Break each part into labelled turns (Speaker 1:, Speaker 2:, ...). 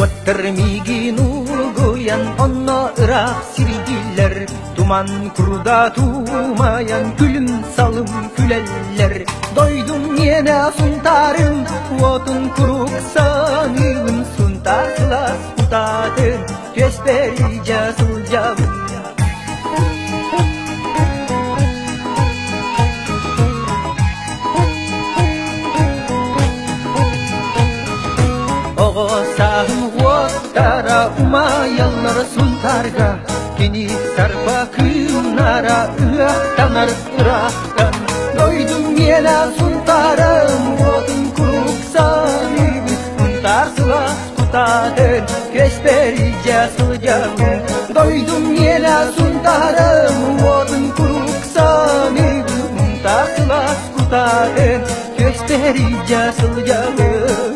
Speaker 1: Уоттар миигин улгуйан, онно ыраах сирдииллэр, Туман курда туумайан, күлүм-салым күлэллэр. Дойдум миэнэ Сунтаарым, уотун куруук саныыбын, Сунтаар сылаас кутаатын, түөспэр илдьэ сылдьабын. Оҕо сааһым уоттара умайаллар Сунтаарга, кини сарба кыымнара ыһыахтанар ыраахтан. Дойдум миэнэ Сунтаарым уотун куруук саныыбын, Сунтаар сылаас кутаатын күөспэр илдьэ сылдьабын. Дойдум миэнэ Сунтаарым уотун куруук саныыбын, Сунтаар сылаас кутаатын күөспэр илдьэ сылдьабын.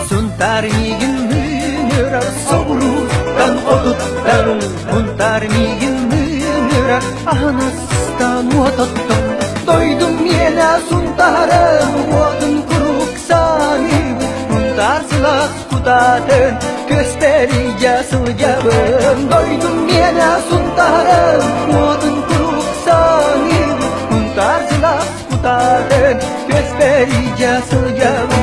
Speaker 1: Сунтаар миигин ыҥырар соҕурууттан отуттан, Сунтаар миигин ыҥырар аһынастан уототтон. Дойдум миэнэ Сунтаарым уотун куруук саныыбын, Сунтаар сылаас кутаатын көстөр илдьэ сылдьабын. Дойдум миэнэ Сунтаарым уотун куруук саныыбын, Сунтаар сылаас кутаатын көстөр илдьэ сылдьабын.